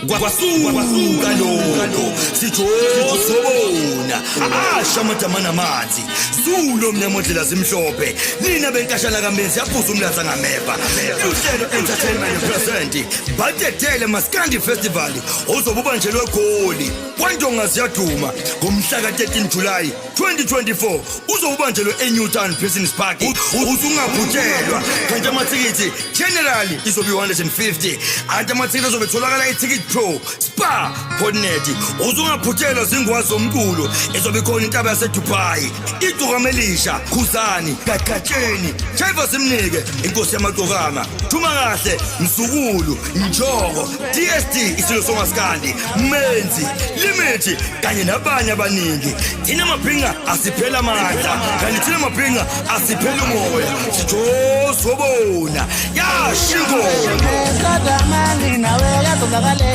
Kwasuka lokho sithosobona asha amadama namanzi zulo mnyama ondlela zimhlophe nina benkashana kamenzi yaphuza umlaza ngameva. Uhlelo Entertainment Present badedele Maskandi Festival ozobe ubanjelwe eGoli kwaNdonga ziyaduma ngomhla ka-13 July 2024, uzobe ubanjelwe eNewtown Business Park. Usungaphutshelwa. Kanti amathikithi general izobe 150, anti amathikithi azobe etholakala e-Ticket Pro, Spar, Portnet. Uzungaphutshelwa zingwazi zomculo ezobe ikhona: Intaba yaseDubai, Igcokamelisha, Khuzani, Gagatsheni, Jaiva, Simnike, Inkosi Yamagcokama, Thuma Kahle, Mzukulu, Njoko, DSD, Isilo Somaskandi, Menzi, Limit kanye nabanye abaningi. Thina maphinga asiphela amandla, kanti thina maphinga asiphela umoya. Sithozobona yashingo. Kodwa mani nawe yazozakale.